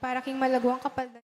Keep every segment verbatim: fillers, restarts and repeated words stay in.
Para king malaguang kapaldanan.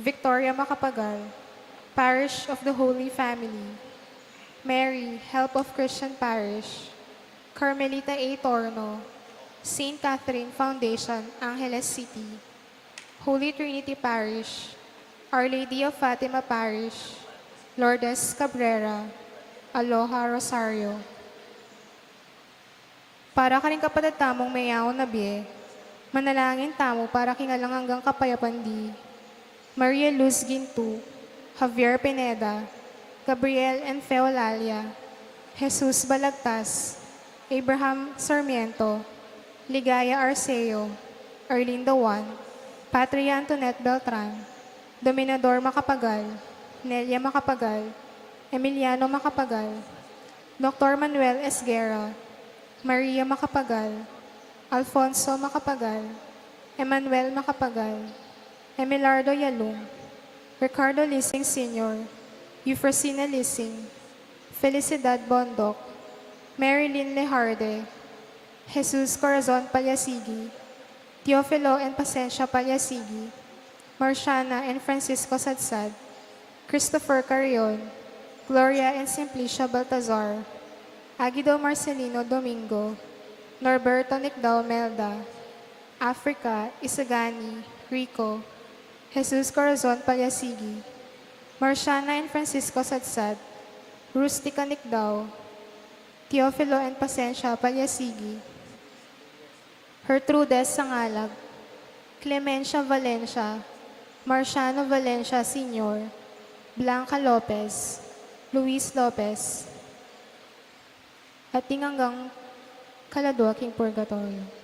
Victoria Macapagal, Parish of the Holy Family. Mary, Help of Christian Parish. Carmelita A. Torno, Saint Catherine Foundation, Angeles City. Holy Trinity Parish, Our Lady of Fatima Parish, Lourdes Cabrera, Aloha Rosario. Para karing kapatad tamung meyaun na bie, manalangin tamu para king alang anggang kapayapan di Maria Luz Gintu, Javier Pineda, Gabriel and Fe Olalia, Jesus Balagtas, Abraham Sarmiento, Ligaya Arceo, Arlinda Juan, Patria Antoinette Beltran, Dominador Macapagal, Nelia Macapagal, Emiliano Macapagal, Doktor Manuel Esguerra, Maria Macapagal, Alfonso Macapagal, Emmanuel Macapagal, Emilardo Yalung, Ricardo Lising Senior, Eufrosina Lising, Felicidad Bondoc, Marilyn Lejarde, Jesus Corazon Palyasigi, Teofilo and Pasensia Palyasigi, Marciana and Francisco Sadsad, Christopher Carrion, Gloria and Simplicia Baltazar, Aguido Marcelino Domingo, Norberto Nicdao Melda, Africa, Isagani, Rico, Jesus Corazon Palyasigi, Marciana and Francisco Sadsad, Rustica Nicdao, Teofilo and Pasensia Palyasigi, Gertrudes Sangalag, Clemencia Valencia, Marciano Valencia Senior, Blanca Lopez, Luis Lopez, at ding anggang kaladua king purgatoryo.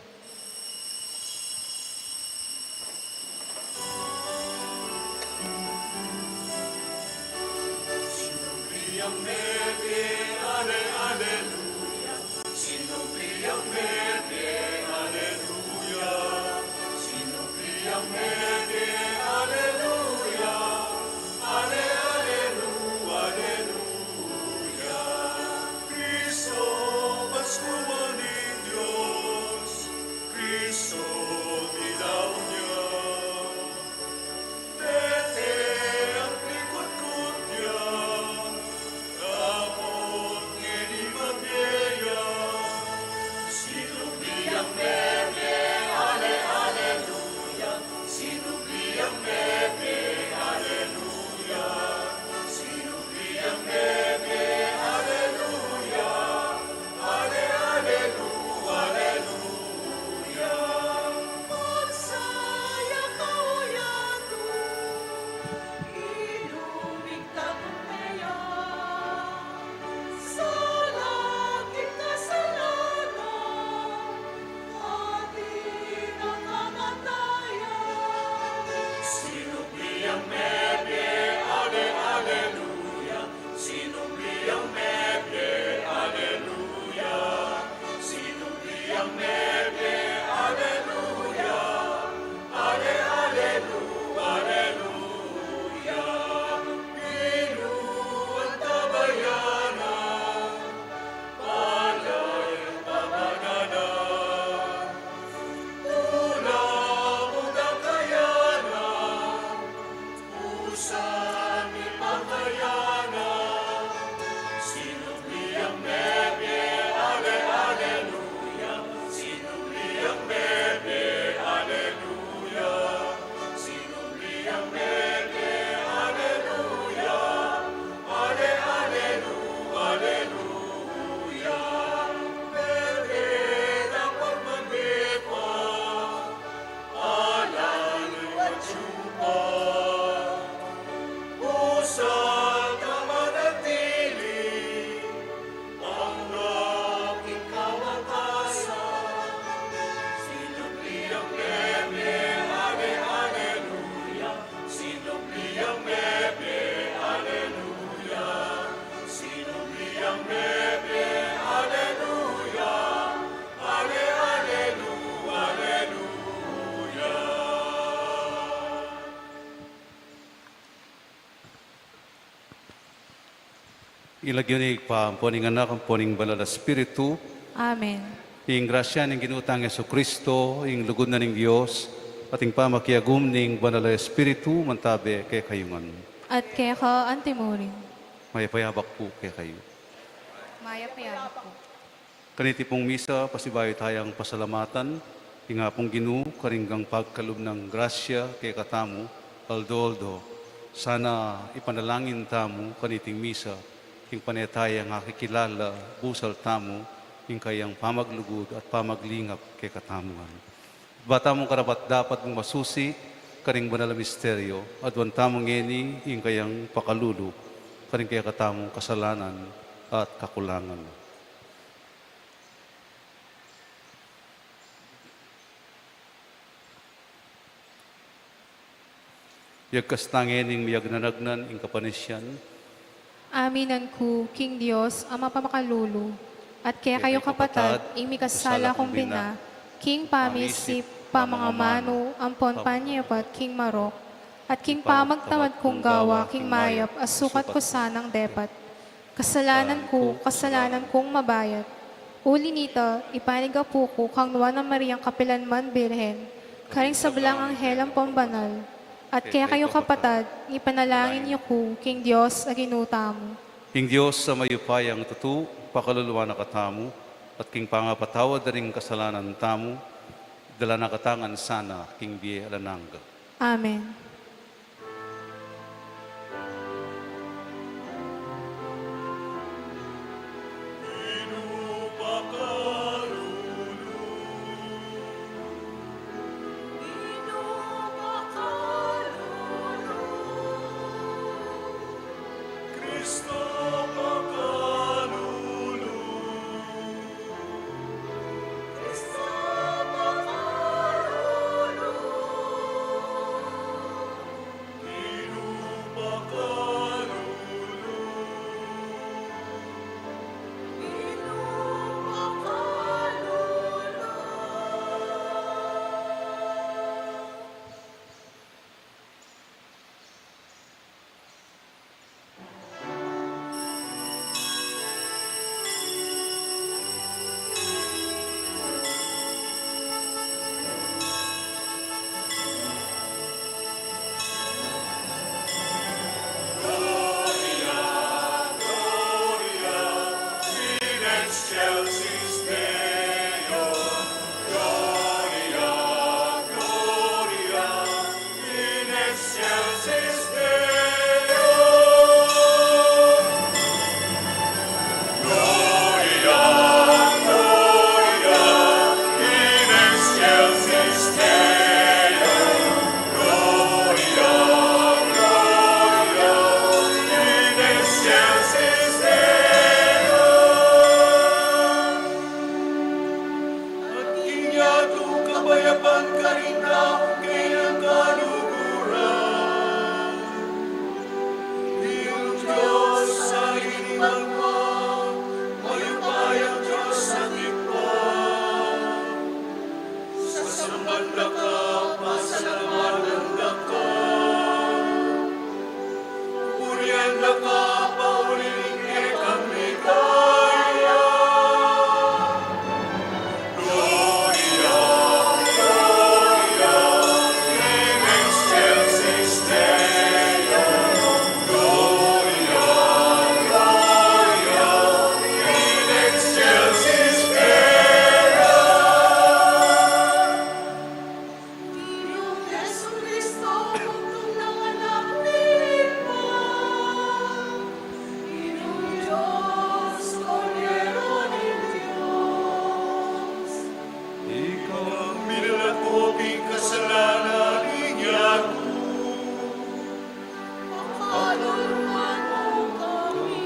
King lagyu ning Ibpa, ampo ning Anak, ampo ning Banal a Espiritu. Amen. Ing grasya ning Ginu tang Jesucristo, ing lugud na ning Dios, at ing pamakiagum ning Banal a Espiritu, mantabe kekayu ngan. At keka antimurin. Mayap a abak pu kekayu. Mayap a abak pu. Kaniti pung misa, pasibayu tayang pasalamatan ing Apung Ginu karing pagkalub nang grasya kekatamu aldo-aldo. Sana ipanalangin tamu kaniting misa ing pane tayang akikilala busal tamu ing kayang pamaglugud at pamaglingap kekatamu ngan. Ba tamung karapat-dapat mung masusi karing banal a misteryo, aduan tamu ngeni ing kayang pakalulu karing kekatamung kasalanan at kakulangan. Yagkas ta ngening miyagnanagnan ing kapanisian. Aminan ku king Dios a mapamakalulu, at kekayu kapatad, ing mikasala kung bina, king pamisip, pamangamanu, ampon panyapat king marok, at king pamagtamad kung gawa king mayap a sukat ku sanang depat. Kasalanan ku, kasalanan kung mabayat. Uli nita, ipanigapu ku kang Nuan a Mariang kapilan man Birhen, karing sablang anghel ampon banal, at kekayu kapatad, ipanalangin yu ku king Dios a Ginu tamu. Ing Dios a mayupayang tutu, pakaluluan na katamu, at king pangapatawad da ring kasalanan tamu, idala na katamu ngan sana king bie alang angga. Amen. At king yatu kapayapan karing taung kayang kaluguran. Ing Dios a Ibpa, mayupayang Dios a Ibpa, sasamban da ka, pasalamatan da ka. Purian da ka, pauli ning kekang ligaya. Gloria, Gloria in excelsis Deo. Gloria, Gloria in excelsis Deo. Ing Jesukristo, bugtung nang Anak ning Ibpa, Ginung Dios, Kordero ning Dios. Ika ang minalako king kasalanan ning yatu. Pakaluluan mu kami.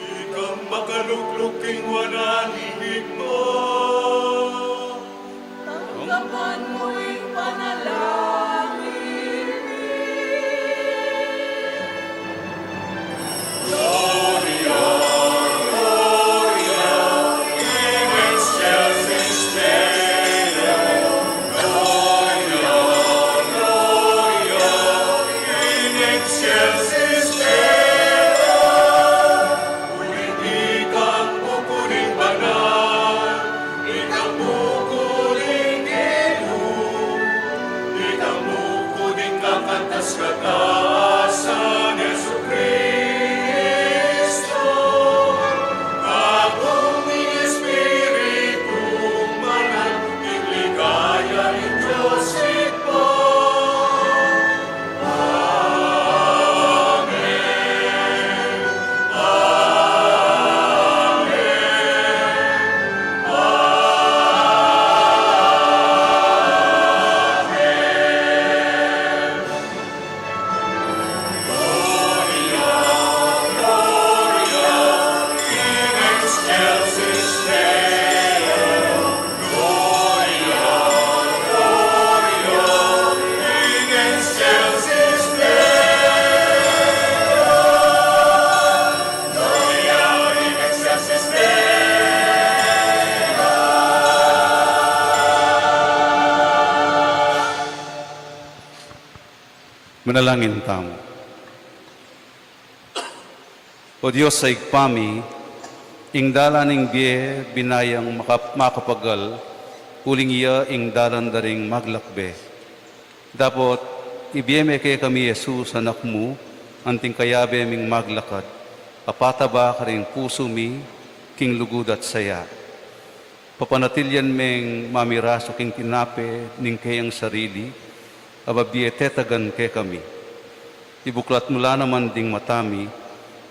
Ikang makalukluk king wanan ning Ibpa. Tanggapan mu ing panalangin mi. Gloria, Gloria in excelsis Deo. Gloria, Gloria in excelsis Deo. Manalangin tamu. O Dios a Ibpa mi, ing dalan ning bie binayang makap-, makapagal, uling iya ing dalan da ring maglakbe. Dapot ibie me kekami i Jesus, Anak mu, anting kayabe ming maglakad, a pataba karing pusu mi king lugud at saya. Papanatilian meng mamirasu king tinape ning keyang sarili, a babie tetagan kekami. Ibuklat mu la naman ding mata mi,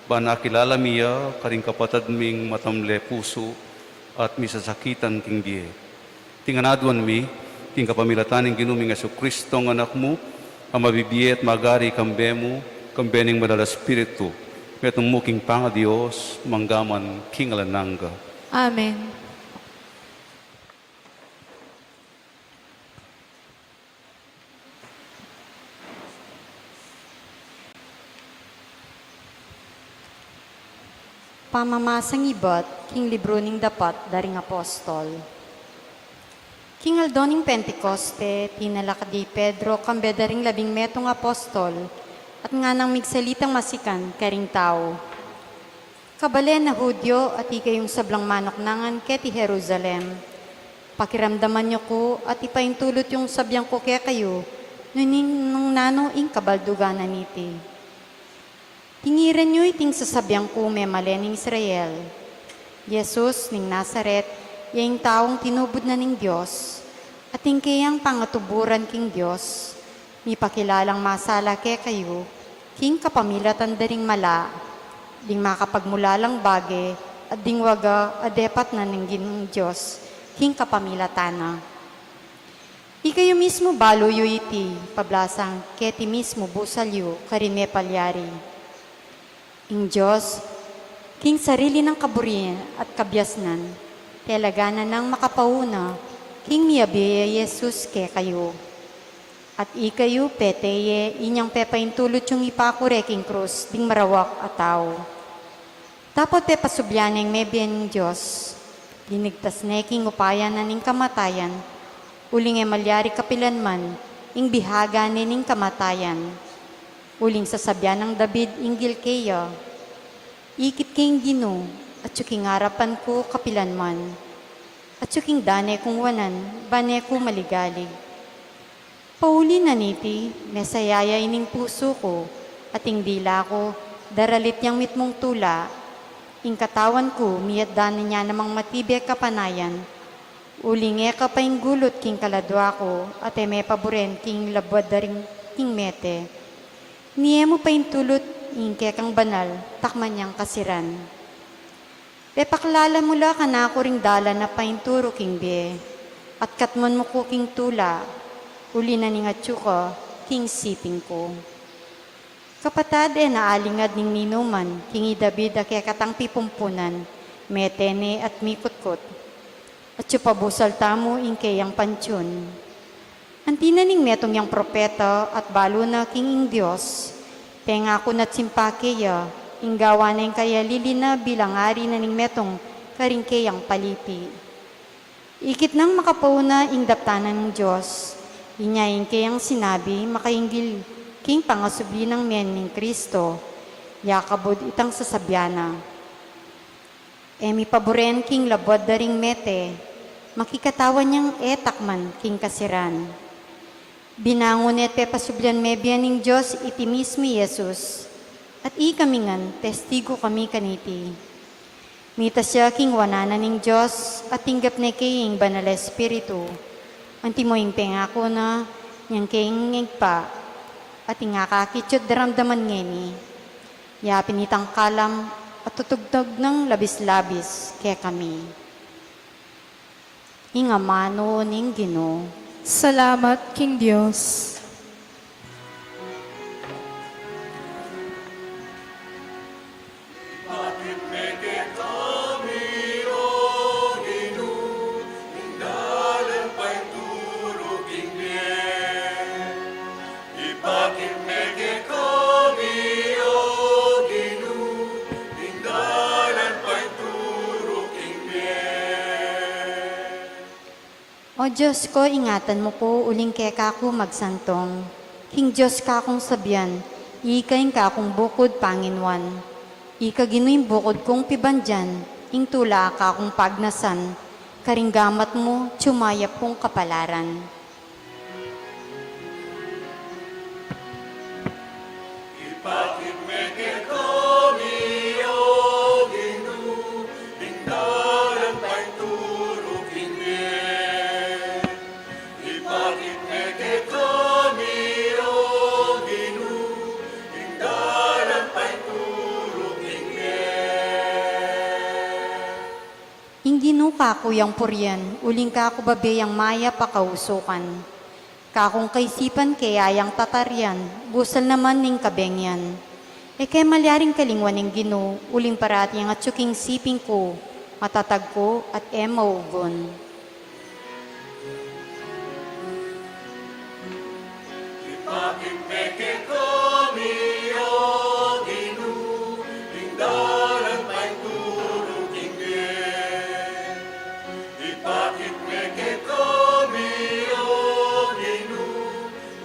ban akilala mi ya karing kapatad ming matamle pusu at misasakitan king bie. Iti ngan aduan mi king kapamilatan ning Ginu ming Jesucristo, Anak mu, a mabibie at magari kambe mu, kambe ning Banal a Espiritu, metung mu king pangaDios, mangga man king alang angga. Amen. Pamamasang ibat king libru ning Dapat da ring Apostol. King aldo ning Pentecoste, tinalakad ya i Pedro kambe da ring labing metung apostol, at nganang migsalitang masikan karing tau. Kabalen a Judio, at ikayung sablang manuknangan keti Jerusalem, pakiramdaman yu ku at ipaintulot yung sabian ku kekayu, nung, nung nanu ing kabaldugan na niti. Tingiran yu iting sasabian ku memalen ning Israel. I Jesus ning Nazaret, ya ing taung tinubud na ning Dios, at ing keyang pangatuburan king Dios, mipakilalang masala kekayu, king kapamilatan da ring mala, ding makapagmulalang bage, at ding waga a depat na ning Ginung Dios, king kapamilatan na. Ikayu mismu balu yu iti, pablasang keti mismu busal yu karin mepalyari. Ing Dios, king sarili nang kaburian at kabiasnan, telaganan nang makapauna, king miyabe ya i Jesus kekayu. At ikayu, pete ye, inyang pepaintulot yung ipakure king krus ding marawak a tau. Dapot pepasubli ya neng mebie ning Dios, linigtas ne king upaya na ning kamatayan, uling e malyari kapilan man ing bihaga ne ning kamatayan. Uling sasabian nang David inggil keya, ikit ke ing Ginu, atyu king arapan ku kapilan man, atyu king dane kung wanan, ban e ku maligalig. Pauli na niti, mesaya ya ining pusu ku, at ing dila ku, daralit yang mitmung tula. Ing katawan ku, miyatdan ne niya namang matibe kapanayan. Uling e ka painggulut king kaladua ku, at e me paburen king labuad da ring king mete. Ni e mu paintulut ing kekang banal, takman yang kasiran. Pepakilala mu la kanaku ring dalan a painturu king bie, at katmuan mu ku king tula, uli na ning atyu ka king siping ku. Kapatad, e na alingad ning ninuman king i David a kekatang pipumpunan, mete ne at mikutkut. Atyu pa busal tamu ing keyang pantiun. Anti na ning metung yang propeta at balu na king ing Dios, pengaku na't simpa keya, ing gawa na ing kayalili na bilang ari na ning metung karing keyang palipi. Ikit nang makapauna ing daptan na ning Dios, inya ing keyang sinabi makainggil king pangasubli nang mie ning Kristo, yakabud itang sasabian na. E mi paburen king labuad da ring mete, makikatawan yang e takman king kasiran. Binangun ne at pepasublian mebie ning Dios iti mismu i Jesus, at ikami ngan testigu kami kaniti. Mitas ya king wanan na ning Dios, at tinggap ne kaya ing Banal a Espiritu. Antimo ing pengaku na, inyang keng Ibpa, at ing akakit yu't daramdaman ngeni. Ya pin itang kalam at tutugtog nang labis-labis kekami. Ing amanu ning Ginu. Salamat king Dios. Ipakit me kekami, O Ginu, ing dalan painturu king bie. O Dios ko, ingatan mu ku uling keka ku magsantong, King Dios kakung sabian, ika ing kakung bukud panginuan. Ika Ginu ing bukud kung pibandian, ing tula a kakung pagnasan, karing gamat mu, atyu mayap kung kapalaran. Ipakit me kekami, O Ginu, ing dalan paintulu king bie. Ipakit me kekami, O Ginu, ing dalan paintulu king bie. Ing Ginu kaku yang purian, uling kaku babie yang mayap a kausukan. Kakung kaisipan keya yang tatarian, busal naman ning kabengian. E ke malyaring kalingwan ing Ginu, uling parati yang atyu king siping ku, matatag ku at e maugun. Ipakit me kekami, O Ginu, ing dalan paintulu king bie. Ipakit me kekami, O Ginu,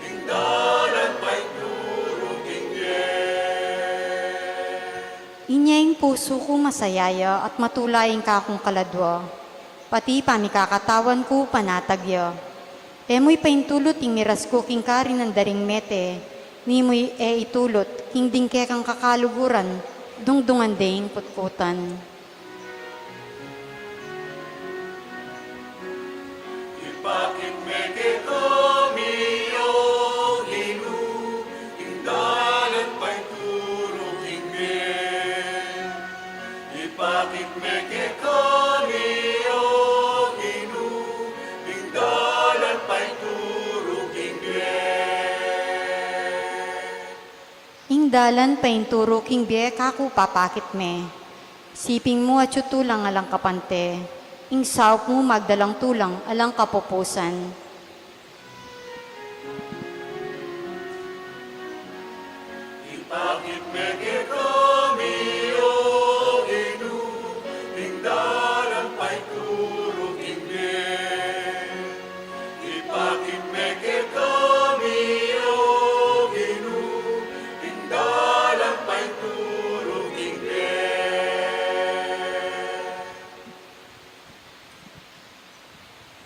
ing dalan paintulu king bie. Inya ing pusu ku masaya ya at matula ing kakung kaladua. Pati pamikakatawan ku panatag ya. E mu ipaintulu ing miras ku king karinan da ring mete, ni mu e itulut king ding kekang kakaluguran, dungdungan de ing kutkutan. Ipakit me kekami, O Ginu, ing dalan paintulu king bie. Ipakit me kekami, O Ginu, ing dalan paintulu king bie. Ing dalan paintulu king bie kaku papakit me. Siping mu atyu tulang alang kapante, ing saup mu magdalang tulang alang kapupusan. Ipakit me kekami, O Ginu, ing dalan paintulu king bie. Ipakit me kekami, O Ginu, ing dalan paintulu king bie.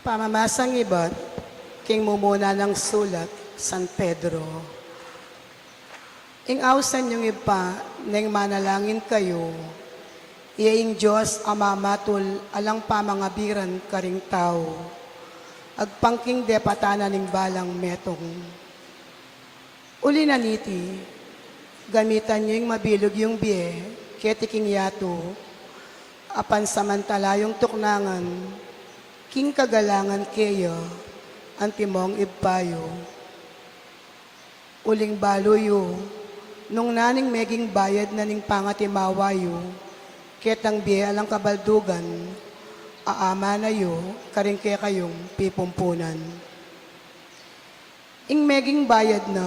Pamamasang ibat king mumuna nang sulat San Pedro. Ing ausan yung Ibpa, neng manalangin kayu, iya ing Dios a mamatul alang pamangabiran karing tau, agpang king depatan na ning balang metung. Uli na niti, gamitan yu ing mabilug yung bie keti king yatu, a pansamantala yung tuknangan king kagalangan keya antimong Ibpa yu. Uling balu yu, nung naning meging bayad na ning pangatimawa yu ketang bie alang kabaldugan a amana yu karing kekayung pipumpunan. Ing meging bayad na,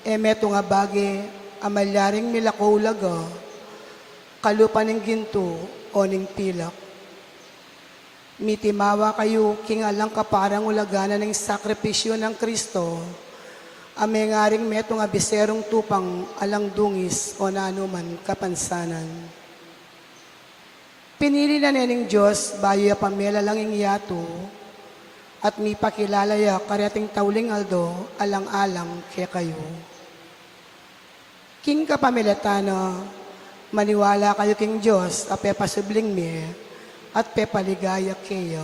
e metung a bage a malyaring milako ulaga, kalupa ning gintu o ning pilak. Mitimawa kayu king alang kaparang ulaga na ning sakripisyu nang Kristo, a mengaring metung a biserung tupang alang dungis o nanuman kapansanan. Pinili na ne ning Dios bayu ya pamelalang ing yatu, at mipakilala ya kareting tauling aldo alang-alang kekayu. King kapamilatan na, maniwala kayu king Dios a pepasubling mie at pepaligaya keya.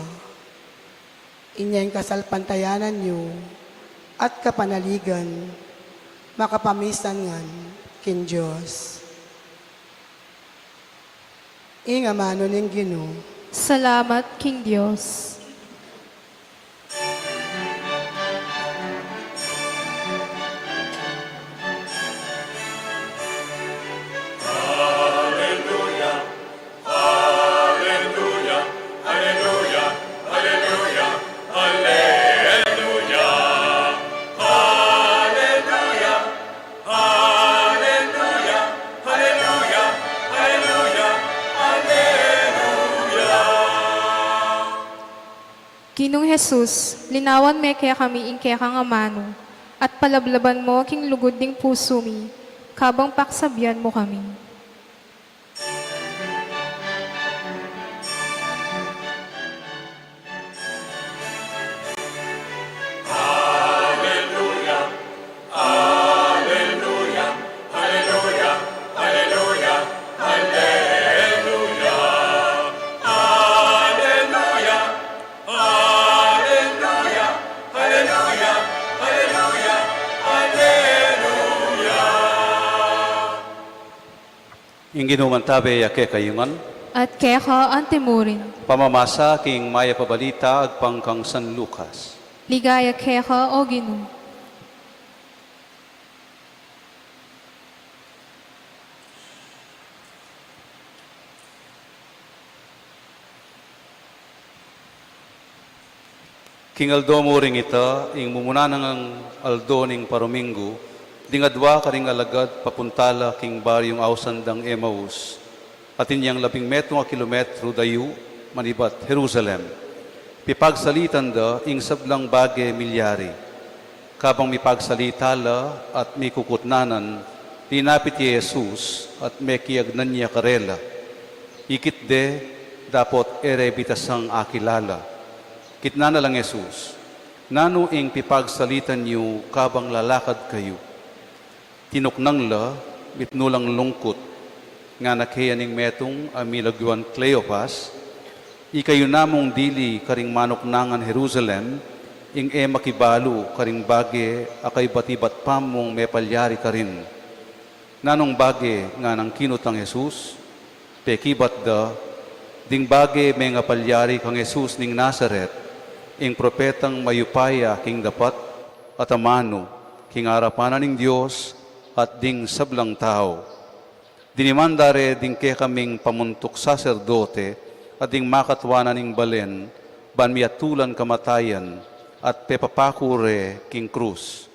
Inya ing kasalpantayanan yu at kapanaligan, makapamisan ngan king Dios. Ing amanu ning Ginu. Salamat king Dios. Aleluya, aleluya, aleluya, aleluya, aleluya, aleluya. Aleluya, aleluya, aleluya, aleluya. Ginung Jesus, linawan me kekami ing kekang amanu, At palablaban mu king lugud ding pusu mi, kabang paksabian mu kami. Ing Ginu mantabe ya kekayu ngan. At keka antimurin. Pamamasa king Mayap a Balita agpang kang San Lucas. Ligaya keka, O Ginu. King aldo mu ring ita, ing mumuna nang aldo ning paruminggu, ding adwa karing alagad papunta la king baryung ausan dang Emaus, atin yang labing metung a kilometru dayu manibat Jerusalem. Pipagsalitan da ing sablang bage milyari. Kabang mipagsalita la at mikukutnanan, linapit ya i Jesus at mekiagnan ya karela. Ikit de, dapot e re bitasang akilala. Kitnan na lang Jesus, "Nanu ing pipagsalitan yu kabang lalakad kayu?" Tinuknang la, mitmu lang lungkut, ngana keya ning metung a milagyuan Cleopas, "Ikayu namung dili karing manuknangan Jerusalem, ing e makibalu karing bage a kaibat-ibat pa mung mepalyari karin." "Nanung bage?" nganang kinutang Jesus. Pekibat da, "Ding bage mengapalyari kang Jesus ning Nazaret, ing propetang mayupaya king dapat at amanu king arapan na ning Dios at ding sablang tau. Diniman da re ding kekaming pamuntuk saserdote at ding makatua na ning balen, ban miyatulan kamatayan, at pepapaku re king krus.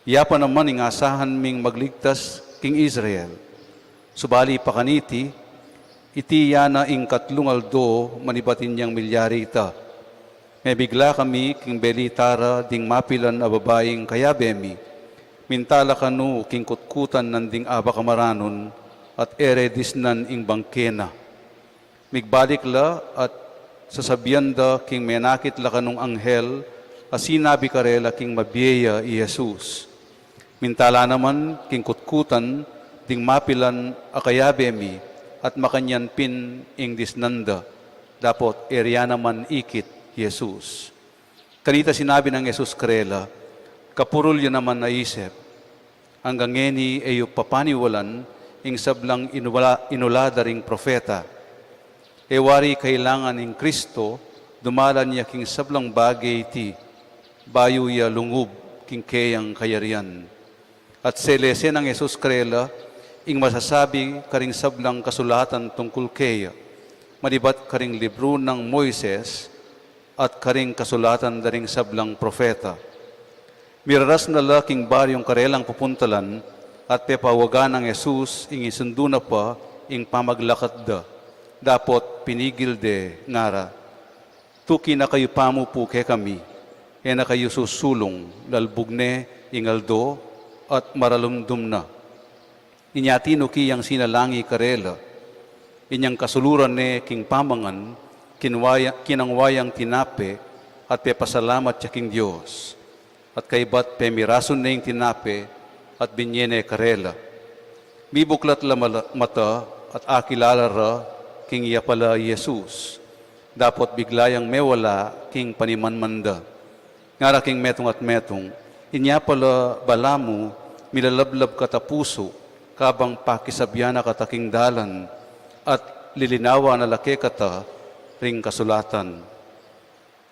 Ya pa naman ing asahan ming magligtas king Israel. Subali pa kaniti, iti ya na ing katlung aldo manibat inyang milyari ita. Mebigla kami king belita ra ding mapilan a babaing kayabe mi. Minta la kanu king kutkutan nanding abak a maranun, at e re disnan ing bangke na." Migbalik la at sasabian da king menakit la kanung anghel a sinabi karela king mabie ya i Jesus. Minta la naman king kutkutan ding mapilan a kayabe mi, at makanyan pin ing disnan da, dapot e rya naman ikit i Jesus. Kanita sinabi nang Jesus karela, "Kapurul yu naman a isip! Anggang ngeni e yu pa paniwalan ing sablang inula-, inula da ring propeta. E wari kailangan ing Kristo dumalan ya king sablang bage iti, bayu ya lungub king keyang kayarian." At selese nang Jesus karela ing masasabi karing sablang kasulatan tungkul keya, manibat karing libru nang Moises at karing kasulatan da ring sablang propeta. Miraras na la king baryung karelang pupuntalan, at pepawagan nang Jesus ing isundu na pa ing pamaglakad da. Dapot pinigil de, ngara, "Tuki na kayu pamu pu kekami, e na kayu susulung, lalbug ne ing aldo at maralumdum na." Inya tinuki yang sinalangi karela. Inyang kasuluran ne king pamangan, kinwa ya, kinangwa yang tinape, at pepasalamat ya king Dios. At kaybat pemirasun ne ing tinape, at binye ne karela. Mibuklat la mala-, mata, at akilala ra king iya pala i Jesus. Dapot bigla yang mewala king panimanman da. Ngara king metung at metung, "Inya pala balamu milalablab kata pusu, kabang pakisabian na kata king dalan, at lilinawan na la kekata ring kasulatan."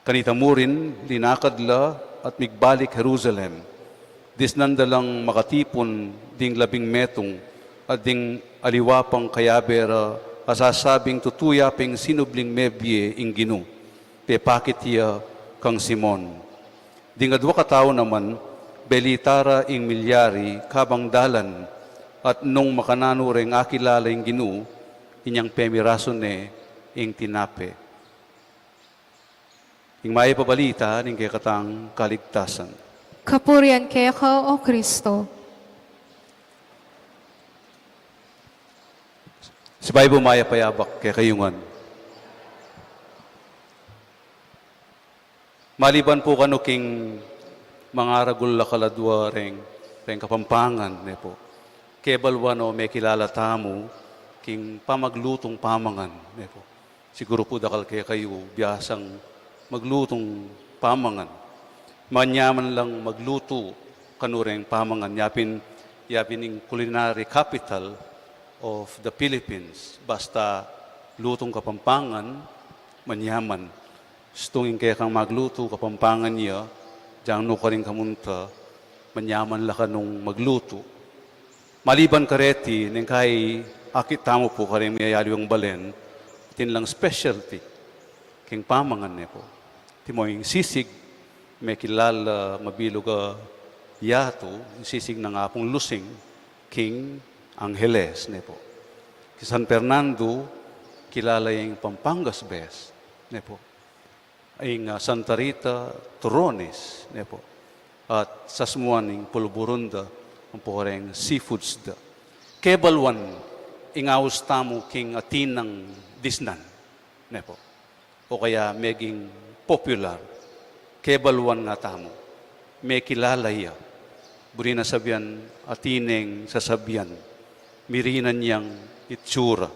Kanita murin, linakad la at migbalik Jerusalem. Disnan da lang makatipun ding labing metung, at ding aliwa pang kayabe ra a sasabing tutu ya ping sinubling mebie ing Ginu, pepakit ya kang Simon. Ding adwa katau naman, belita ra ing milyari kabang dalan, at nung makananu reng akilala ing Ginu, inyang pemirasu ne ing tinape. Ing mayap a balita ning kekatang kaligtasan. Kapurian keka, O Kristo. Sibayu pu mayap a yabak kekayu ngan. Maliban pu kanu king mangaragul a kaladua reng, reng Kapampangan, ne pu. Kebaluan o mekilala tamu king pamaglutung pamangan, ne pu. Siguru pu dakal kekayu biasang maglutung pamangan. Manyaman lang maglutu kanu reng pamangan. Ya pin, ya pin ing culinary capital of the Philippines. Basta lutung Kapampangan, manyaman. Stung ing kekang maglutu Kapampangan ya, diang nukarin ka munta, manyaman la kanung maglutu. Maliban kareti, neng kai akit tamu pu kareng miyayaliwang balen, atin lang specialty king pamangan, ne pu. Timo ing sisig, mekilala mabilug a yatu, ing sisig nang Apung Lusing king Angeles, ne pu. King San Fernando, kilala ing Pampanga's best, ne pu. Ing, ah, Santa Rita, turrones, ne pu. At sasmuan ing pulburun da, ampo reng seafoods da. Kebaluan ing aus tamu king atin nang disnan, ne pu. O kaya meging popular. Kebaluan nga tamu. Mekilala ya. Buri na sabian, atin neng sasabian. Mirinan yang itsura.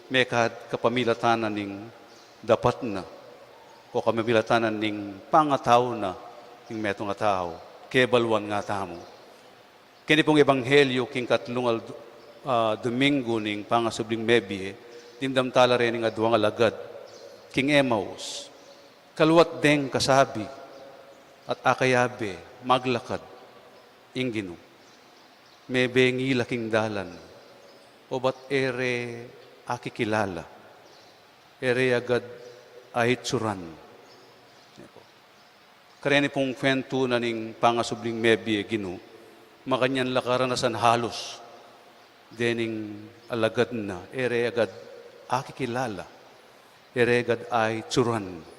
Mekad kapamilatan na ning dapat na, o kapamilatan na ning pangatau na ning metung a tau, kebaluan nga tamu. Keni pung ebanghelyu king katlung al-, ah, Domingo ning pangasubling mebie, dimdam tala reni ing aduang alagad king Emmaus. Kaluat deng kasabi, at akayabe maglakad ing Ginu. Mebengi la king dalan, obat e re akikilala, e re agad aitsuran. Kareni pung kwentu na ning pangasubling mebie Ginu, makanyan la karanasan halus dening alagad na, e re agad akikilala, e re agad aitsuran.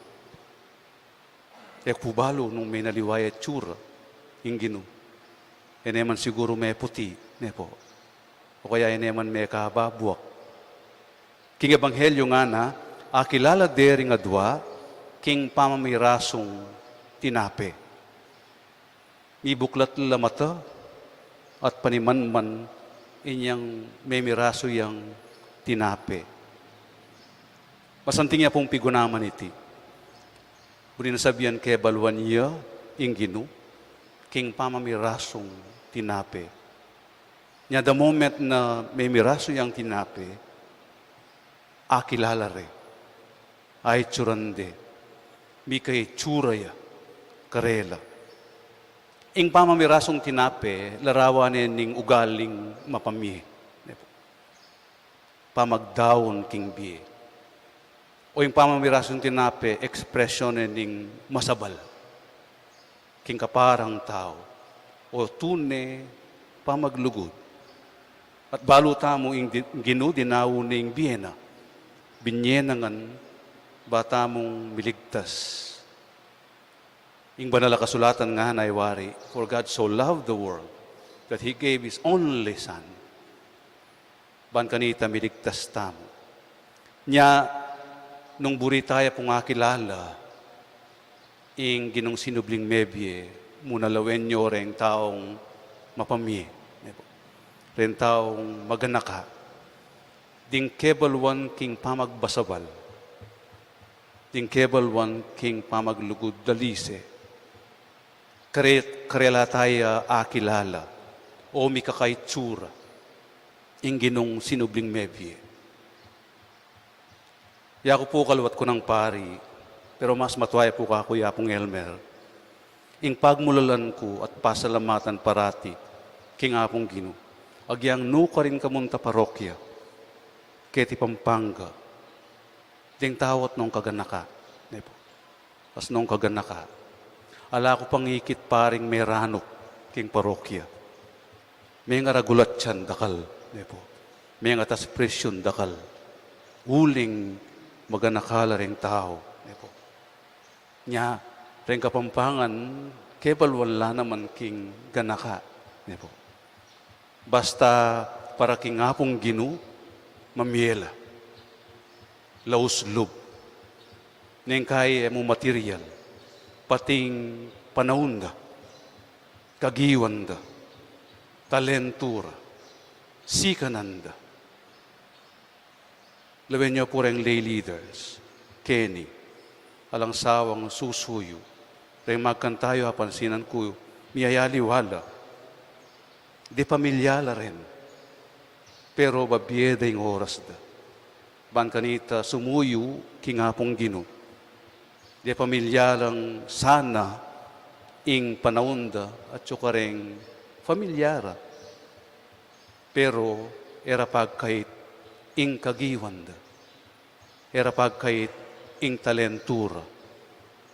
E ku pu balu nung menaliwa ya itsura ing Ginu. E ne man siguru meputi, ne pu. O kaya e ne man mekababuak. King ebanghelyu ngana, akilala de ring adua king pamamirasung tinape. Mibuklat la mata at panimanman inyang memirasu yang tinape. Masanting ya pung pigunaman iti. Buri na sabian kebaluan ya ing Ginu king pamamirasung tinape. Nya the moment na memirasu yang tinape, akilala re, aitsuran de, mika itsura ya karela. Ing pamamirasung tinape, larawan ne ning ugaling mapamie, pamagdaun king bie. O ing pamamirasung tinape, ekspresyon ne ning masabal king kaparang tau, o tune pamaglugud. At balu tamu ing di-, Ginu dinaun ne ing bie na, binye na ngan ba tamung miligtas. Ing Banal a Kasulatan ngana i wari, "For God so loved the world that He gave His only Son." Ban kanita miligtas tamu. Nya, nung buri taya pung akilala ing Ginung sinubling mebie, mu na lawen yu reng taung mapamie, reng taung maganaka, ding kebaluan king pamagbasabal, ding kebaluan king pamaglugud dalise. Kare-, karela taya akilala o mikakaitsura ing Ginung sinubling mebie. Yaku pu kaluat ku nang pari, pero mas matua ya pu kaku i Apung Elmer. Ing pagmulalan ku at pasalamatan parati king Apung Ginu, agyang nukarin ka munta parokya keti Pampanga, deng tau at nung kaganaka, ne pu. As nung kaganaka, ala ku pang ikit paring meranup king parokya. Mengaragul at sian dakal, ne pu. Mengatas presyun dakal. Uling maganaka la reng tau, ne pu. Nya, reng Kapampangan, Kebaluan la naman king ganaka, ne po. Basta para king Apung Ginu, mamie la. Laus lub. Neng kai e mu material, pating panaun da, kagiwan da, talentu ra, sikanan da. Lawen yu pu reng lay leaders, keni, alang sawang susuyu, reng magkantayu, apansinan ku, miyayaliwa la. De pamilya la ren. Pero babie da ing oras da. Ban kanita sumuyu king Apung Ginu. De pamilya lang sana ing panaun da at yu kareng pamilya ra. Pero e ra pagkait ing kagiwan da. E ra pagkait ing talentu ra.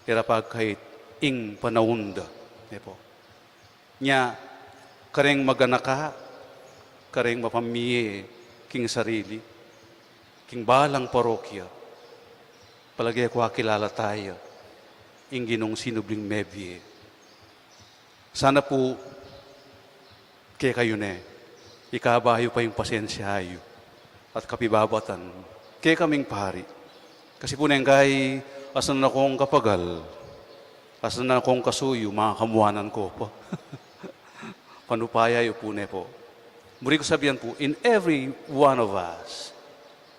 E ra pagkait ing panaun da. Ne po. Nya, kareng maganaka, kareng mapamie king sarili, king balang parokya, palage ku akilala taya ing Ginung sinubling mebie. Sana pu kekayu ne, ikaba yu pa ing pasensya yu at kapibabatan kekaming pari. Kasi pu neng kai, asnan na kong kapagal, asnan na kong kasuyu, makamuanan ko pa. Panupaya yu pu, ne po. Buri ku sabian pu, in every one of us,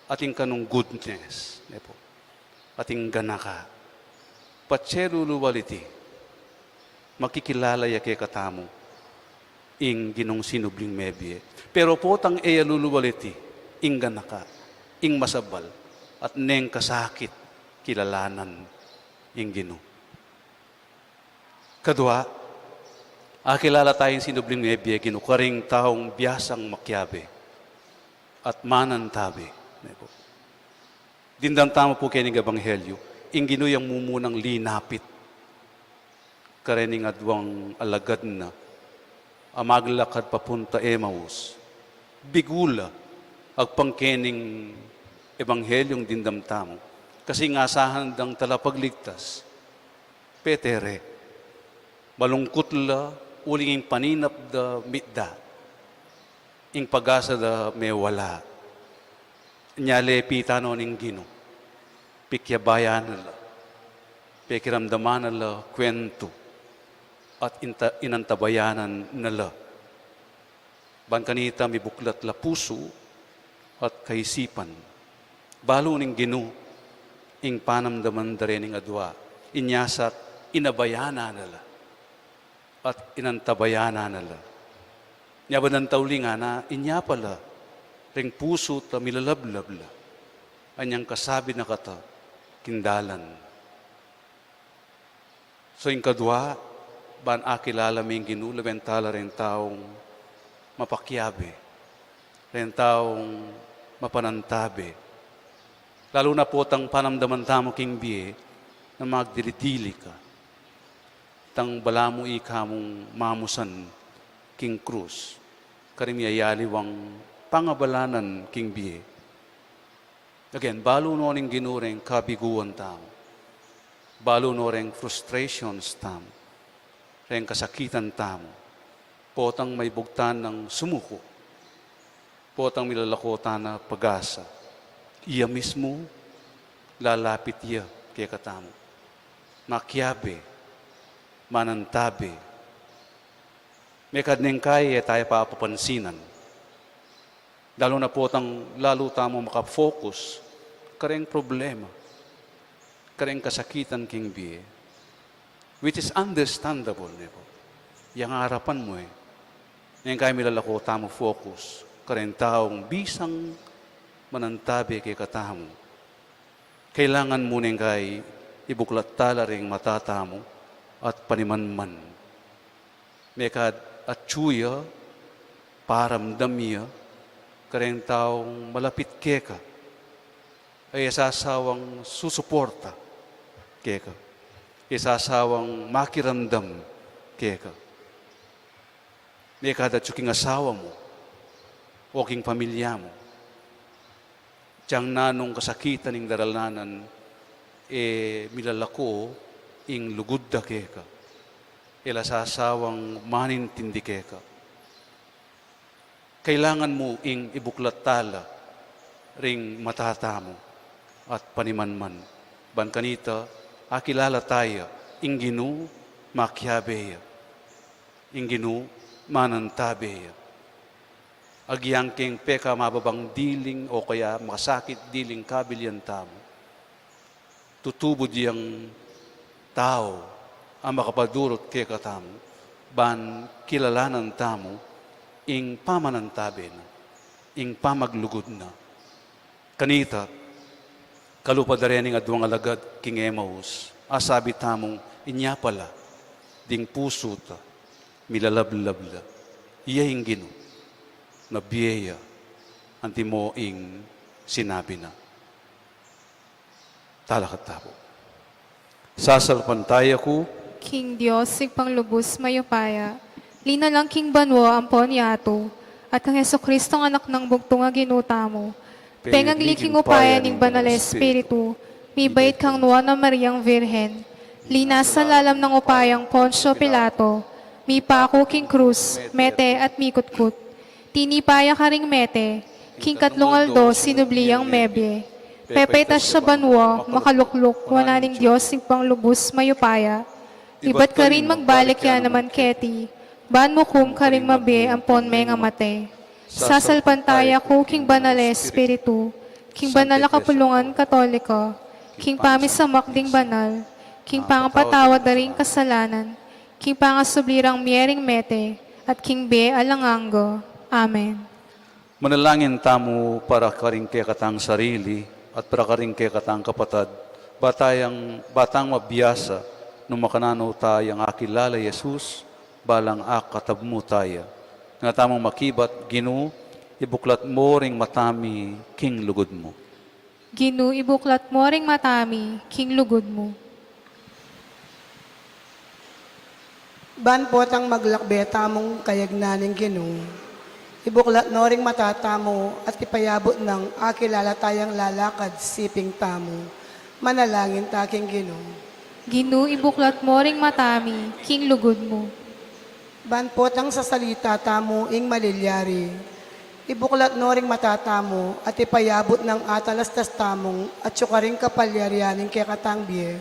atin kanung goodness, ne po. Atin ganaka. Patse lulubal iti, makikilala ya kekatamu ing Ginung sinubling mebie. Pero potang e ya lulubal iti, ing ganaka, ing masabal, at neng kasakit kilalanan ing Ginu. Kadua, akilala taya ing sinubling mebie Ginu karing taung biasang makiabe at manantabe. Dimdam tamu pu kening ebanghelyu, ing Ginu yang mumunang linapit karening aduang alagad na a maglakad papunta Emmaus. Bigu la agpang kening ebanghelyung dimdam tamu, kasi ing asahan dang talapagligtas, pete re. Malungkut la uling ing paninap da mitda, ing pag-asa da mewala. Nya lepitan no ning Ginu, pikiabayan na la, pekiramdaman na la kuwentu, at inta-, inantabayanan na la. Ban kanita mibuklat la pusu at kaisipan. Balu ning Ginu ing panamdaman da rening adua, inya sa inabayanan na la at inantabayanan na la. Nya ban dang tauling ana, inya pala reng pusu ta milalablab la, anyang kasabi na kata king dalan. So ing kadua, ban akilala mi ing Ginu, lawen tala reng taung mapakiabe, reng taung mapanantabe. Lalu na potang panamdaman tamu king bie na magdili-dili ka. Tang balamu ika mung mamusan king krus, karing miyayaliwang pangabalanan king bie. Again, balu no ning Ginu reng kabiguan tamu. Balu no reng frustrations tamu, reng kasakitan tamu. Potang maibugtan nang sumuku, potang milalako tana pag-asa, iya mismu lalapit ya kekatamu. Makiabe, manantabe. Mekad neng kai e taya papapansinan. Lalu na potang lalu tamu makafocus kareng problema, kareng kasakitan king bie, which is understandable, ne po. Yang arapan mu e. Neng kai milalako tamu focus kareng taung bisang manantabe kekatamu. Kailangan mu neng kai ibuklat tala reng mata tamu at panimanman. Mekad atyu ya, paramdam ya kareng taung malapit keka, e sasawang susuporta keka, e sasawang makiramdam keka. Mekad atyu king asawa mu o king pamilya mu, agyang nanung kasakitan ing daralnanan, e milalako ing lugud da keka. E la sasawang manintindi keka. Kailangan mu ing ibuklat tala ring mata tamu at panimanman. Ban kanita, akilala taya, ing Ginu makiabe ya, ing Ginu manantabe ya. Agyang keng pekamababang diling o kaya masakit diling kabilian tamu, tutubud yang tau a makapadurut kekatamu, ban kilalanan tamu ing pamanantabe na, ing pamaglugud na. Kanita, kalupa da rening adwang alagad king Emmaus, asabi tamung inya pala ding pusu ta, milalablab la. Iya ing Ginu, na bie ya antimo ing sinabi na. Talakad tamu pu. Sasalpantaya ku king Dios, Ibpang lubus mayupaya, linalang king banua ampon yatu, at kang Jesucristong Anak nang bugtung a Ginu tamu, pengagli king upaya ning Banal a Espiritu, mibait kang Nuan a Mariang Virgen, linasa lalam nang upayang Poncio Pilato, mipaku king krus, mete at mikutkut. Tinipa ya karing mete, king katlung aldo sinubli yang mebie. Pepaitas ya banua, makalukluk wanan ning Dios Ibpang lubus mayupaya. Ibat karin magbalik ya naman keti, ban mukum karing mabie ampon mengamate. Sasalpantaya ku king Banal a Espiritu, king banal a kapulungan Katolika, king pamisamak ding banal, king pangapatawad da ring kasalanan, king pangasubli rang mie ring mete, at king bie alang angga. Amen. Manalangin tamu para karing kekatang sarili at para karing kekatang kapatad, ba tang, ba tang mabiasa nung makananu tayang akilala i Jesus, balang akatab mu taya. Nga tamung makibat, Ginu, ibuklat mu ring mata mi king lugud mu. Ginu, ibuklat mu ring mata mi king lugud mu. Ban potang maglakbe tamung kayagnan ning Ginu, ibuklat no ring mata tamu at ipayabut nang akilala tayang lalakad siping tamu. Manalangin ta king Ginu. Ginu, ibuklat mu ring mata mi king lugud mu. Ban potang sasalita tamu ing malilyari, ibuklat no ring mata tamu at ipayabut nang atalastas tamung atyu karing kapalyarian ning kekatang bie.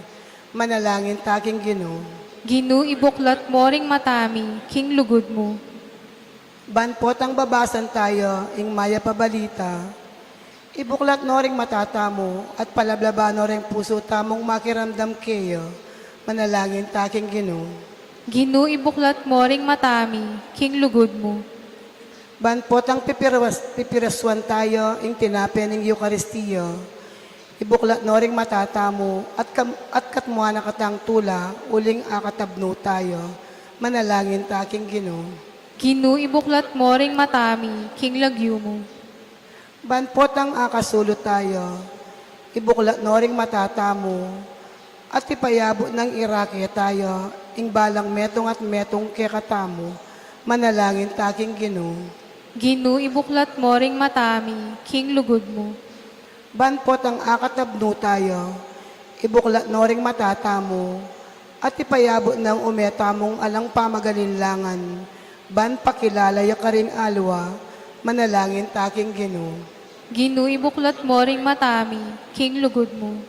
Manalangin ta king Ginu. Ginu, ibuklat mu ring mata mi king lugud mu. Ban potang babasan taya ing mayap a balita, ibuklat no ring mata tamu at palablaban no ring pusu tamung makiramdam keya. Manalangin ta king Ginu. Ginu, ibuklat mu ring mata mi king lugud mu. Ban potang pipirwas-, pipirasuan taya ing tinape ning Eukaristia, ibuklat no ring mata tamu at kam-, at katmuan na katang tula uling akatab nu taya. Manalangin ta king Ginu. Ginu, ibuklat mu ring mata mi king lagyu mu. Ban potang akasulu taya, ibuklat no ring mata tamu at ipayabut nang irake taya ing balang metung at metung kekatamu. Manalangin ta king Ginu. Ginu, ibuklat mu ring mata mi king lugud mu. Ban potang akatab nu taya, ibuklat no ring mata tamu at ipayabut nang ume tamung alang pamagalinlangan ban pakilala ya karing aliwa. Manalangin ta king Ginu. Ginu, ibuklat mu ring mata mi king lugud mu.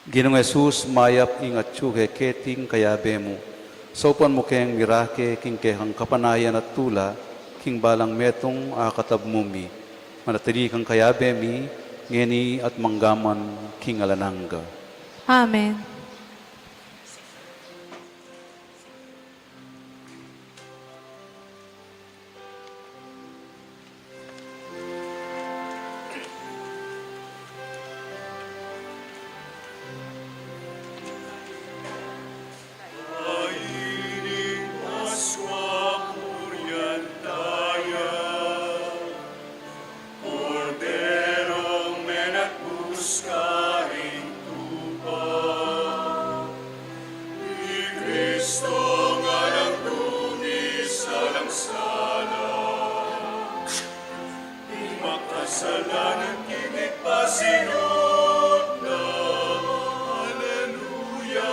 Ginung Jesus, mayap ing atyu ke keting kayabe mu. Saupan mu keng mirake king kekang kapanayan at tula, king balang metung akatab mu mi. Manatili kang kayabe mi, ngeni at manggaman king alang angga. Amen. Korderong menatbus karing tupa, i Kristong alang dungis, alang sala, i makasalanan king ipasinut na. Aleluya,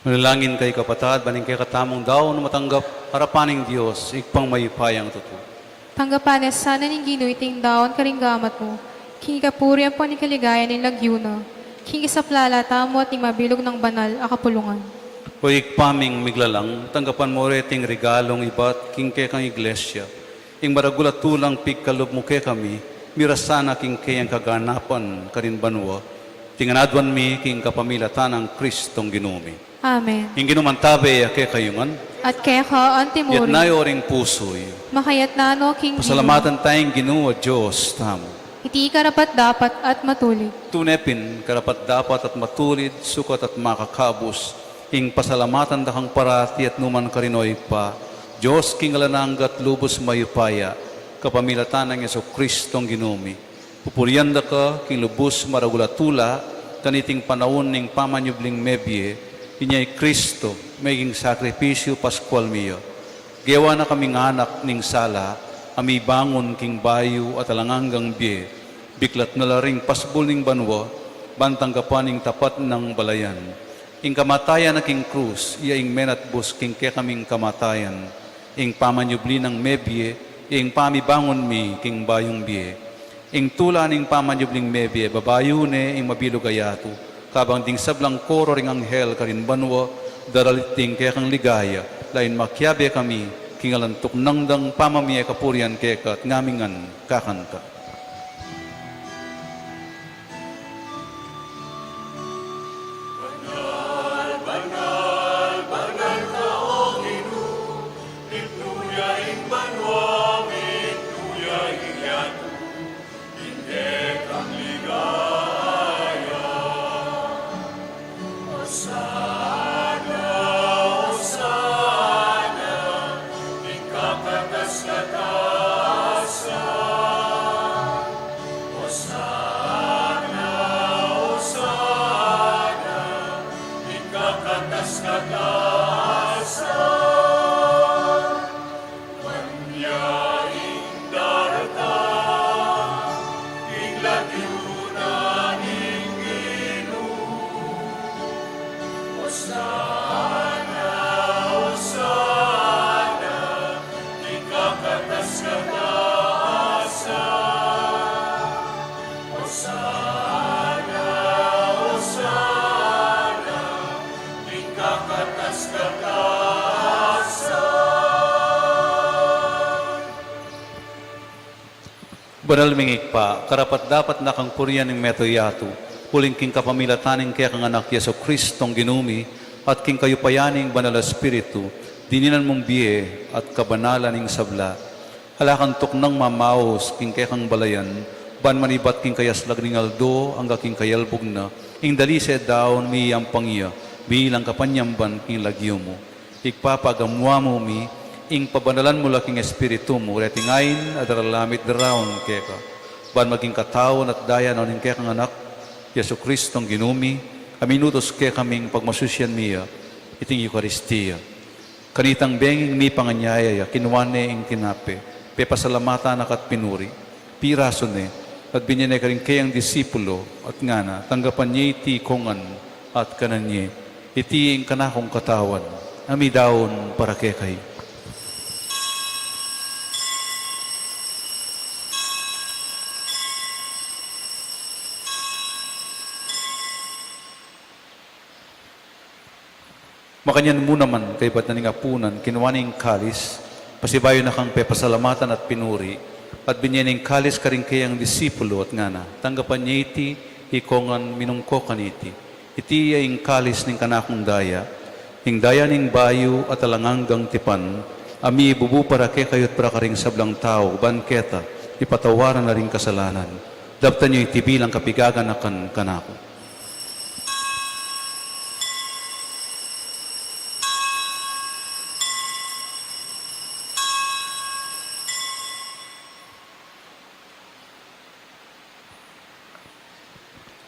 Manalangin kayu, kapatad, ban ing kekatamung daun matanggap arapan ning Dios, Ibpang mayupayang tutu. Tanggapan na sana ning Ginu iting daun karing gamat mu, king ikapuri ampon ikaligaya ning lagyu na, king isaplala tamu at ning mabilug nang banal a kapulungan. O Ibpa ming miglalang, tanggapan mu reting regalung ibat king kekang Iglesia, ing maragul a tulang pigkalub mu kekami, miras sana king keyang kaganapan karin banua. Iti ngan aduan mi king kapamilatan nang Kristong Ginu mi. Amen. Ing Ginu mantabe ya kekayu ngan. At keka antimurin. Iyatas yu ring pusu yu. Makayatas no king Ginu. Pasalamatan taya ing Ginu a Dios tamu. Iti karapat-dapat at matulid. Tune pin, karapat-dapat at matulid, sukat at makakabus, ing pasalamatan da kang parati at nukarin man, o Ibpa, Dios king alang angga at lubus mayupaya, kapamilatan nang Jesucristong Ginu mi. Pupurian da ka king lubus maragul a tula, kaniting panaun ning pamanyubling mebie, inya i Cristo, meging sakripisyu Paskual mi ya. Gewa na kaming anak ning sala, a mibangun king bayu at alang anggang bie, biklat na la ring pasbul ning banua, ban tanggapan ing tapat nang balayan. Ing kamatayan na king krus, iya ing menatbus king kekaming kamatayan, ing pamanyubli nang mebie, iya ing pamibangun mi king bayung bie. Ing tula ning pamanyubling mebie, babayu ne ing mabilug a yatu, kabang ding sablang koro ring anghel karin banua, daralit ding kekang ligaya, lain makiabe kami, king alang tuknang dang pamamie kapurian keka at ngami ngan kakanta. Banal, banal, banal ka, O Ginu, king tuya ing banua, king tuya ing yatu, king kekang ligaya. Osana, Osana, king kakatas-katasan. Osana, Osana, king kakatas-katasan. Ban ya ing daratang king lagyu na ning Ginu. Osana, Osana, king kakatas-katasan. Osana, Osana, king kakatas-katasan. Banal ming Ibpa, karapat-dapat na kang purian ing metung yatu, uling king kapamilatan ning kekang Anak Jesucristong Ginu mi, at king kayupayan ning Banal a Espiritu, dininan mung bie at kabanalan ing sabla. Ala kang tuknang mamaus king kekang balayan, ban manibat king kayaslag ning aldo angga king kayalbug na, ing dalise daun miyampang ya, bilang kapanyamban king lagyu mu. Ibpa, pagamuan mu mi, ing pabanalan mu la king Espiritu mu, reting ain a daralamit daraun keka, ban maging katawan at daya na ning kekang Anak, Jesucristong Ginu mi, a minutus kekaming pagmasusian mi ya, iting Eukaristia. Kanitang benging mipanganyaya ya, kinua ne ing tinape, pepasalamatan na ka at pinuri, pirasu ne, at binye ne karing keyang disipulo, at ngana, tanggapan ye iti ikongan, at kanan ye, iti ing kanakung katawan, a midaun para kekayu. Makanyan mu naman, kaybat na ning apunan, kinua ne ing kalis, pasibayu na kang pepasalamatan at pinuri, at binye ne ing kalis karing keyang disipulo, at ngana, tanggapan ye iti ikongan, minum ko kaniti. Iti ya ing kalis ning kanakung daya, ing daya ning bayu at alang anggang tipan, a mibubu para kekayu at para karing sablang tau, ban keta, ipatawaran na ring kasalanan. Daptan yu iti bilang kapigaganakan kanaku.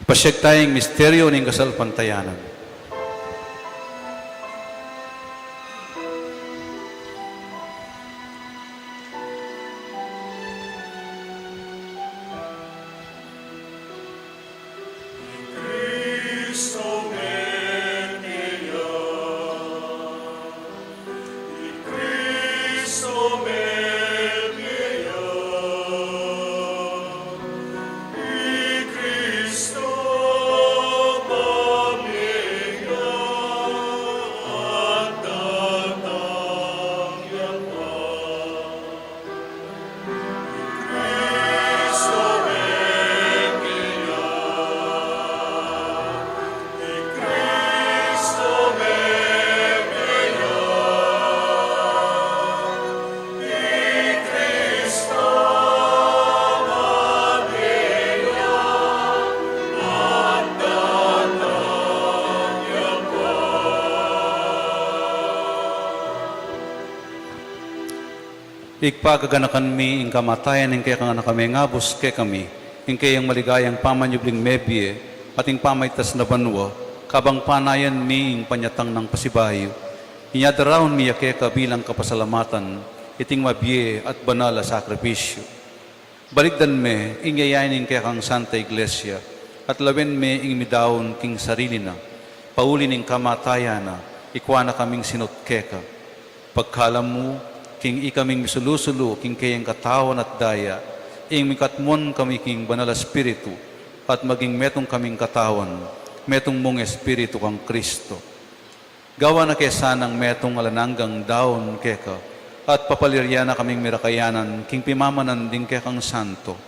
Pasiag taya ing misteryu ning kasalpantayanan. Ibpa, gaganakan mi ing kamatayan ning kekang Anak a mengabus kekami, ing keyang maligayang pamanyubling mebie, at ing pamaitas na banua, kabang panayan mi ing panyatang nang pasibayu. Inya daraun mi ya keka bilang kapasalamatan iting mabie at banal a sakripisyu. Balikdan me ing yaya ning kekang Santa Iglesia, at lawen me ing midaun king sarili na. Pauli ning kamatayan na, ikua na kaming sinut keka. Pagkalam mu, king ikaming misulu-sulu king keyang katawan at daya, ing mikatmuan kami king Banal a Espiritu, at maging metung kaming katawan, metung mung Espiritu kang Kristo. Gawan na ke sanang metung alang anggang daun keka, at papaliryan na kaming mirakayanan king pimamanan ding kekang santo,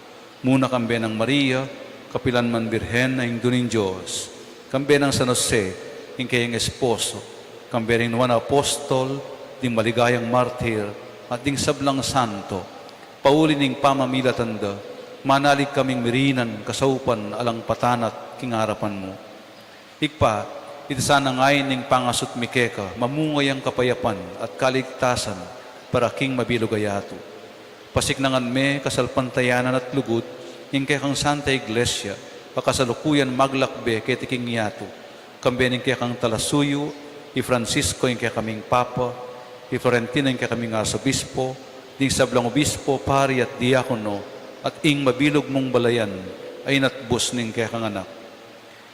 muna kambe nang Maria, kapilan man Birhen a Indu ning Dios, kambe nang San Jose, ing keyang esposo, kambe ring nuan a apostol, ding maligayang martir, at ding sablang santo, pauli ning pamamilatan da, manalig kaming mirinan kasaupan alang patanat king arapan mu. Ibpa, ita sana ngeni ing pangasut mi keka, mamunga yang kapayapan at kaligtasan para king mabilug a yatu. Pasiknangan me kasalpantayanan at lugud ing kekang Santa Iglesia, a kasalukuyan maglakbe keti king yatu, kambe ning kekang talasuyu, i Francisco ing kekaming Papa, i Florentino ing kekaming Arsobispo, ding sablang obispo, pari at diakono, at ing mabilug mung balayan a inatbus ning kekang Anak.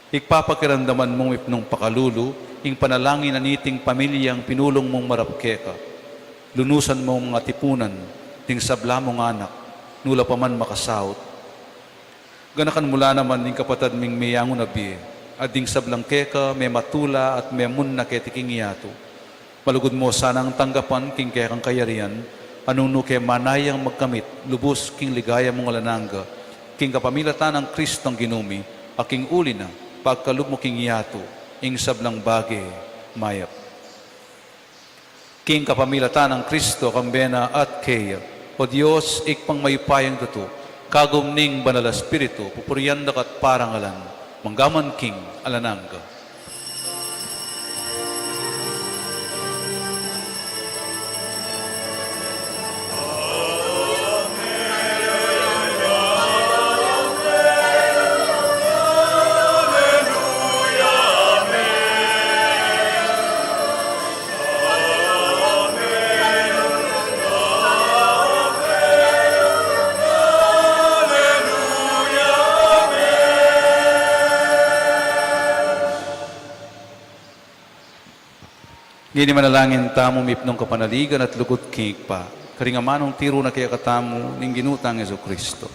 Ipapakirandam mu mipnung pakalulu ing panalangin a niting pamilyang pinulung mung marap keka. Lunusan mu ing katipunan ding sabla mung anak, nula pa man makasaut. Ganakan mu la naman ing kapatad ming meyangu na bie, at ding sablang keka mematula at memunna keti king yatu. Malugud mu sanang tanggapan king kekang kayarian, a nung nu ke manayang magkamit lubus king ligaya mung alang angga, king kapamilatan nang Kristong Ginu mi, a king uli na, pagkalub mu king yatu ing sablang bage mayap. King kapamilatan nang Kristo, kambe na at keya, O Dios, Ibpang mayupayang tutu, kagum ning Banal a Espiritu, pupurian da ka at parangalan, mangga man king alang angga. Ngeni manalangin tamu mipnung kapanaligan at lugud king Ibpa, karing amanung tiru na kekatamu ning Ginu tang Jesucristo.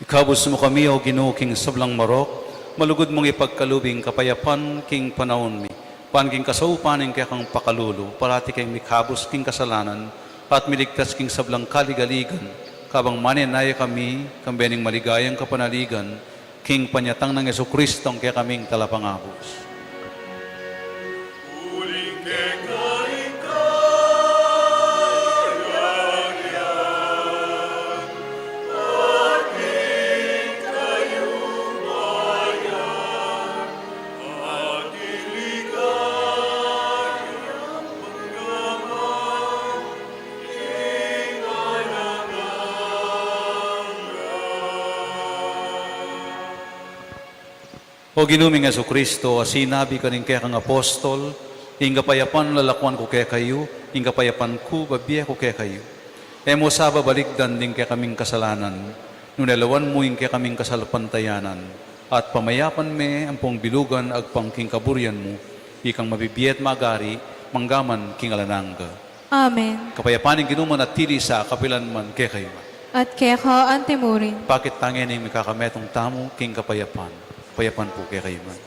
Ikabus mu kami, O Ginu, king sablang marok, Malugud mung ipagkalub ing kapayapan king panaun mi, ban king kasaupan ning kekang pakalulu, parati keng mikabus king kasalanan, at miligtas king sablang kaligaligan, kabang manenaya kami, kambe ning maligayang kapanaligan, king panyatang nang Jesucristo, ing kekaming Talapangabus. O Ginu ming Jesucristo, a sinabi karing kekang apostol, ing kapayapan lalakuan ku kekayu, ing kapayapan ku bibie ku kekayu. E mu sa babalikdan ding kekaming kasalanan, nune lawan mu ing kekaming kasalpantayanan, at pamayapan me ampong bilugan agpang king kaburian mu, ikang mabibie at magari, manggaman king alang angga. Amen. Kapayapan ning Ginu manatili sa kapilan man kekayu man. At keka antimurin. Pakit tangin ing mikakametung tamu king kapayapan. Kapayapan pu kekayu man.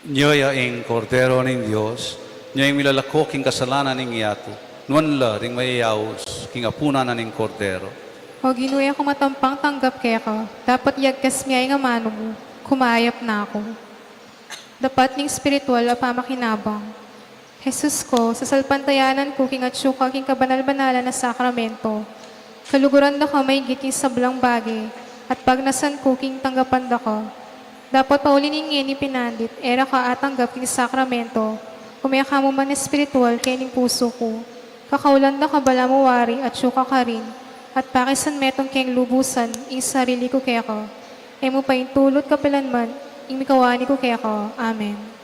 Nyo ya ing Kordero ning Dios, nyo ing milalako king kasalanan ning yatu, nuan la ring mayayaus king apunan na ning Kordero. O Ginu, e ku matampang tanggap keka, dapot yagkas mu ya ing amanu mu, kumayap na ku. Dapat ning espiritual a pamakinabang. Jesus ko, sasalpantayanan ku king atsu ka king kabanal-banalan a sakramento. Kaluguran da ka maigit king sablang bage, at pagnasan ku king tanggapan da ka. Dapot pauli ning ngeni pinandit, e ra ka atanggap king sakramento, ume ka mu man espiritual kening pusu ku. Kakaulan da ka balamu wari atsu ka karin, at pakisan metung keng lubusan ing sarili ku keka. E mu paintulut kapilan man ing mikawani ku keka. Amen.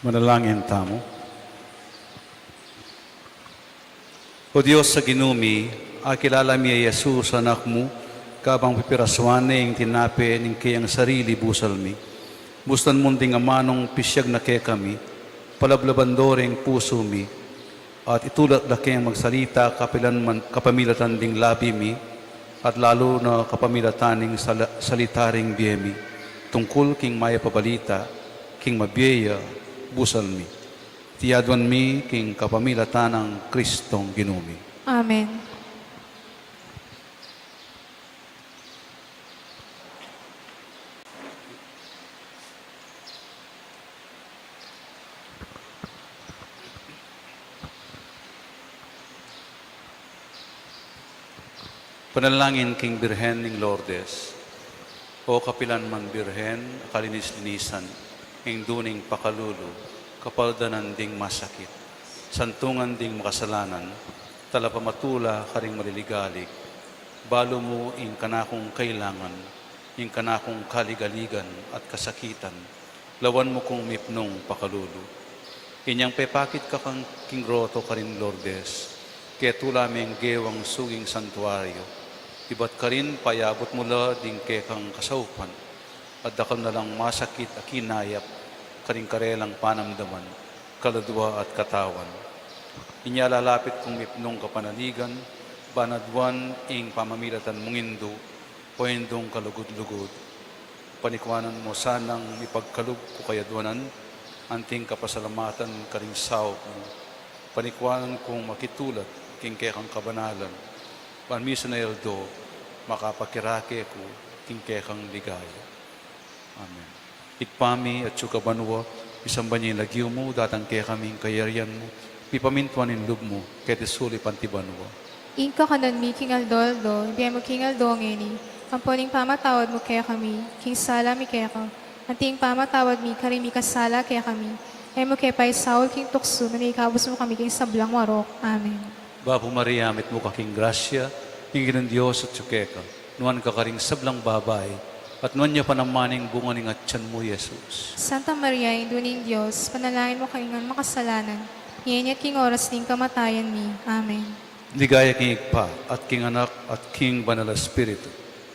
Manalangin tamu. O Dios a Ginu mi, akilala mi i Jesus, Anak mu, kabang pipirasuan ne ing tinape ning keyang sarili busal mi. Bustan mu ding amanung pisyag na kekami, palablaban do reng pusu mi, at itulat da keng magsalita kapilan man, kapamilatan ding labi mi, at lalu na kapamilatan ning sala-, salita ring bie mi, tungkul king mayap a balita, king mabie ya busal mi. Iti aduan mi king kapamilatan nang Kristong Ginu mi. Amen. Panalangin king Birhen ning Lourdes. O kapilan man Birhen a kalinis-linisan, ing duning pakalulu, kapaldanan ding masakit, santungan ding makasalanan, talapamatula karing maliligalig, balu mu ing kanakung kailangan, ing kanakung kaligaligan at kasakitan, lawan mu kung mipnung pakalulu. Inyang pepakit ka kang king groto karin Lourdes, ketula meng gewang suging santuario, ibat karin payabut mu la ding kekang kasaupan, at dakal na lang masakit a kinayap karing karelang panamdaman, kaladua at katawan. Inya lalapit kung mipnung kapanaligan, ban aduan ing pamamilatan mung indu, o indung kalugud-lugud. Panikuanan mu sanang mipagkalub ku kayaduanan, anting kapasalamatan karing saup mu. Panikuanan kung makitulad king kekang kabanalan, ban misan a aldo makapakirake ku king kekang ligaya. Amen. Ibpa mi, atsu ka banua, misamban ya ing lagyu mu, datang kekami ing kayarian mu, mipamintuan ing lub mu, keti sulip anti banua. Ing kakanan mi king aldo-aldo, ibie mu king aldo ngeni, ampo ing pamatawad mu kekami king sala mi keka, anti ing pamatawad mi karing mikasala kekami, e mu ke paisaul king tuksu, nune ikabus mu kami king sablang marok. Amen. Bapu Maria, mitmu ka king grasya, ing Ginung Dios atsu keka, nuan ka karing sablang babai, at nuan ya pa naman ing bunga ning atyan mu, Jesus. Santa Maria, Indu ning Dios, ipanalangin mu kaming makasalanan, ngeni at king oras ning kamatayan mi. Amen. Ligaya king Ibpa, at king Anak, at king Banal a Espiritu.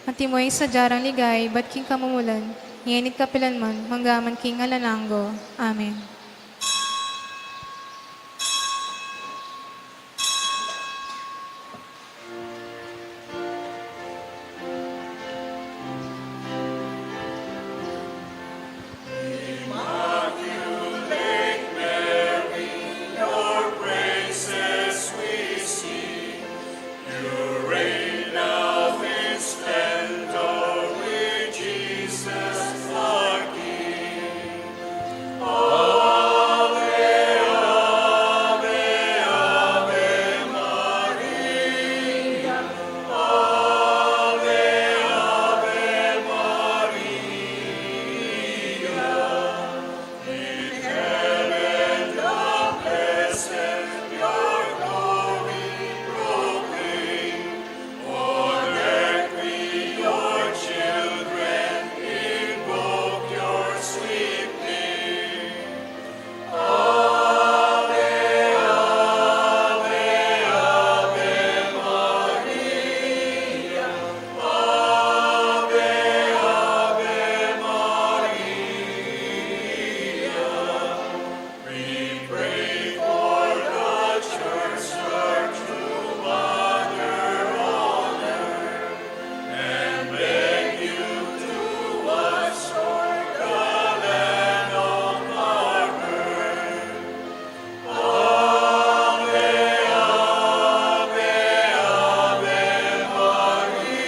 Antimo ing sadya rang ligaya, ibat king kamumulan, ngeni at kapilan man, mangga man king alang angga. Amen. Immaculate Mary, your praises we sing. You reign now in splendor with Jesus our King. Ave, ave, ave Maria. Ave, ave Maria. In heaven the blessed your glory proclaim. On earth we, your children, invoke your sweet name. Ave, ave, ave Maria. Ave, ave Maria. We pray for the Church, her true mother on earth, and beg you to watch o'er the land of our birth. Ave, ave, ave Maria.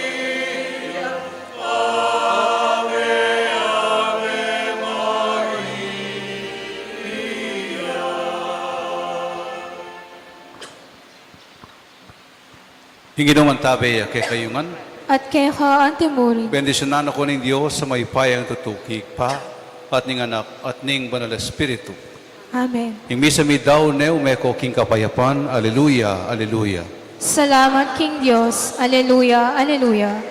Ave, ave Maria. Ing Ginu mantabe ya kekayu ngan. At keka antimurin. Bendisyunan na kayu ning Dios a mayupayang tutu, king Ibpa, at ning Anak, at ning Banal a Espiritu. Amen. Ing misa mi daun ne, ume ko king kapayapan. Aleluya, aleluya. Salamat king Dios. Aleluya, aleluya.